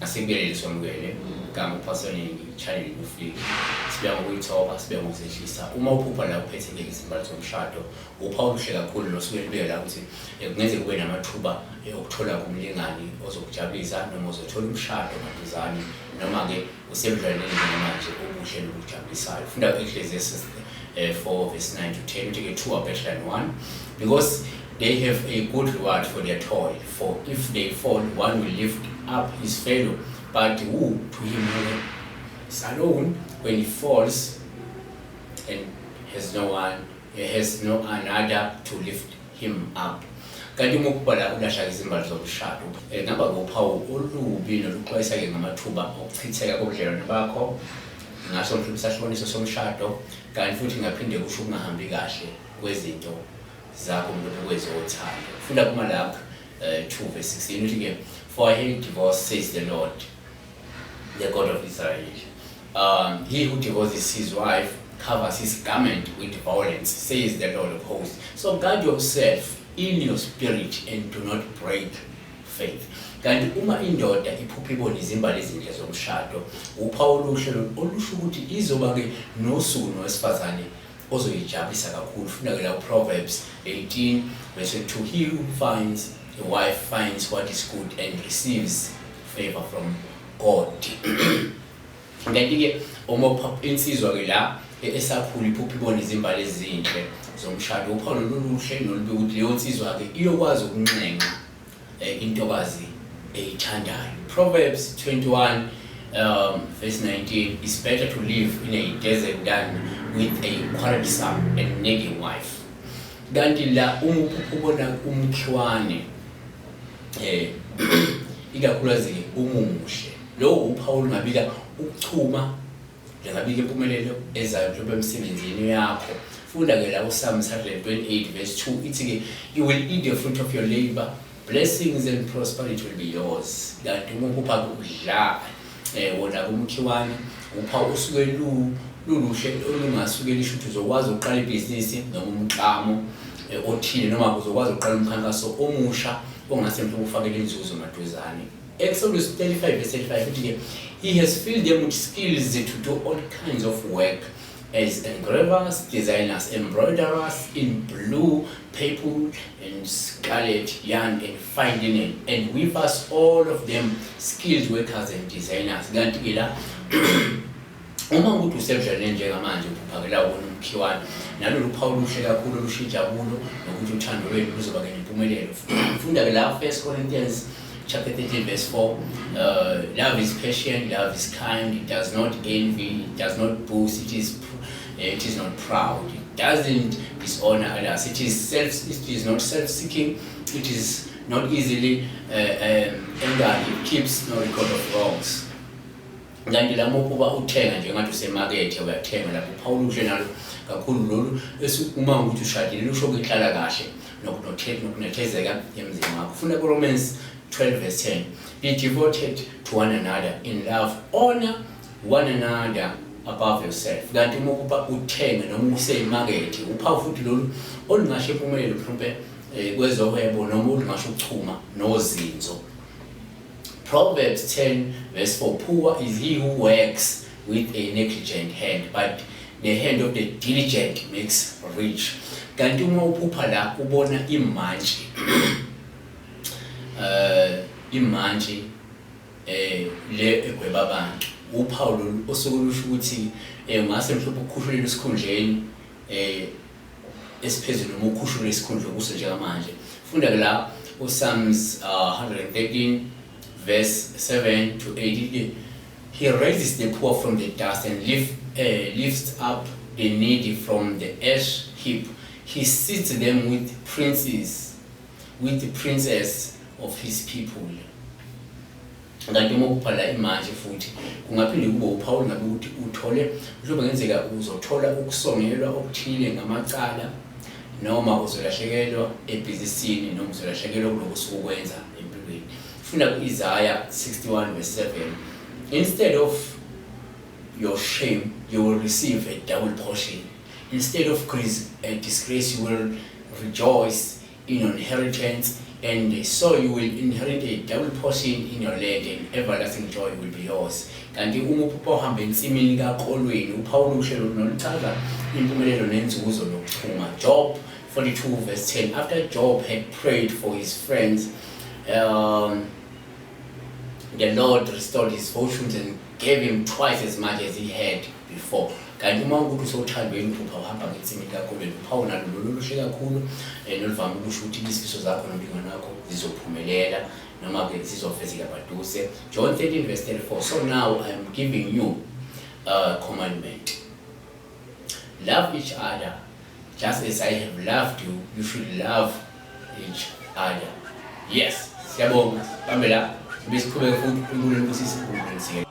Asibuyelele somukele gama uPhasoningi channel ufike sibuya ngokuyithoba, sibuya ngokuzehlisa. Uma uphupha la uphethe-ke izimbali zomshado, uphawu oluhle kakhulu nosuke lubeke la ukuthi kungenzeka ube namathuba okuthola kumlingani ozokujabulisa noma uzothola umshado maduzane noma-ke usebudlelwaneni njengamanje obuhle nobujabulisayo. Funda ku-Ecclesiastes 4 verse 9 to 10, uthi-ke two are better than one because they have a good reward for their toil, for if they fall, one will lift up his fellow, but who to him who is alone when he falls and has no one, has no another to lift him up. Kanti uma ukubhala ulahla izimbali zomshado, ngaba uphawu olubi noluxwayisa-ke ngamathuba okuchitheka kobudlelwane bakho ngaso mhlawumbe isahlukaniso somshado, kanti futhi ngaphinde kusho ukungahambi kahle kwezinto zakho mhlawumbe kwezothando. Funda kuMalaki 2 verse 16, uthi-ke, "For I hate divorce, says the Lord, the God of Israel. He who divorces his wife covers his garment with violence, says the Lord of hosts. So guard yourself in your spirit and do not break faith." Kanti uma indoda iphupha ibona izimbali ezinhle zomshado, uphawu oluhle olusho ukuthi izoba-ke nosuku nowesifazane ozoyijabulisa kakhulu. Funda-ke la Proverbs 18 verse 2, "He who finds a wife finds what is good and receives favor from God." Kanti-ke uma insizwa-ke la esakhula iphupha ibona izimbali ezinhle zomshado, uphawu lolu luhle nolubi ukuthi leyo nsizwa-ke iyokwazi ukunxenxa intokazi eyithandayo. Proverbs 21 verse 19, "It's better to live in a desert than with a quarrelsome and nagging wife." Kanti la uma uphupha ubona umkhiwane, ikakhulukazi-ke umuhle, lowo uphawu olungabika ukuchuma, lingabika impumelelo ezayo mhlawumbe emsebenzini yakho. Funda-ke la uPsalms 128 verse 2, ithi-ke, "You will eat the fruit of your labor, blessings and prosperity will be yours." Kanti uma uphupha udla wona kumkhiwane, uphawu usuke luluhle olungasuke lisho ukuthi uzokwazi ukuqala ibhizinisi noma umklamo othile noma uzokwazi ukuqala umkhankaso omusha ongase mhlawumbe ufakele inzuzo maduzane. Exodus 35 verse 35 uthi-ke, "He has filled them with skills to do all kinds of work as engravers, designers, embroiderers in blue, purple and scarlet yarn and fine linen, and weavers, all of them skilled workers and designers." Kanti-ke la uma ukuthi usebudlelwaneni njengamanje, uphuphakela wona umkhiwane, nalolu phawu luhle kakhulu olusho injabulo nokuthi uthando lwenu luzoba-ke nempumelelo. Funda-ke la First Corinthians chapter 13 verse 4, "Love is patient, love is kind, it does not envy, it does not boast, it is not proud, it doesn't dishonor others, it is not self-seeking, it is not easily angered, it keeps no record of wrongs." Kanti la ukuba uthenga nje ngathi usemakethe uyathenga lapho, uphawu oluhle nalo kakhulu lolu uma ukuthi ushadile, lusho inhlala kahle nokunethezeka emzini wakho. Funda ku-Romans 12 verse 10, "Be devoted to one another in love, honor one another above yourself." Kanti uma ukuba uthenge noma useyimakethe, uphawu futhi lolu olungasho impumelelo mhlawumbe kwezohwebo noma olungasho ukuchuma nozinzo. Proverbs 10 verse 4, "Poor is he who works with a negligent hand, but the hand of the diligent makes rich." Kanti uma uphupha la ubona imantshi, imantshi le egweba abantu, uphawu lolu osuke lusho ukuthi ungase mhlawumbe ukukhushulelwe esikhundleni esiphezulu noma ukhushulwe isikhundla kuso njengamanje. Funda ke la uPsalms 113 verse 7 to 8, "He raises the poor from the dust and lifts up the needy from the ash heap. He sits them with princes, with the princess of his people." Kanti uma ubhala imanje futhi kungaphinde kube uphawu ngabe ukuthi uthole mhlawumbe kungenzeka uzothola ukusongelwa okuthile ngamacala noma uzolahlekelwa ebhizinisini noma uzolahlekelwa kuloko osuke ukwenza empilweni. Funda ku-Isaiah 61 verse 7, "Instead of your shame you will receive a double portion." Instead of disgrace, you will rejoice in your inheritance, and so you will inherit a double portion in your land, and everlasting joy will be yours. Kanti uma uphupha uhamba ensimini kakolweni, uphawu oluhle noluchaza impumelelo nenzuzo nokuchuma. Job 42 verse 10. After Job had prayed for his friends, the Lord restored his fortunes and gave him twice as much as he had before. Kanti uma ukuthi usothandweni, uphupha uhamba ngensimini kakolweni, uphawu nalo lolu luhle kakhulu noluvame ukusho ukuthi izifiso zakho nomlingane wakho zizophumelela noma-ke zizofezeka maduze. John 13 verse 34. So now I am giving you a commandment: love each other. Just as I have loved you, you should love each other. Yes, siyabonga. Bambe la, besiqhubeke futhi. uNkulunkulu nibusise, uNkulunkulu nisikele.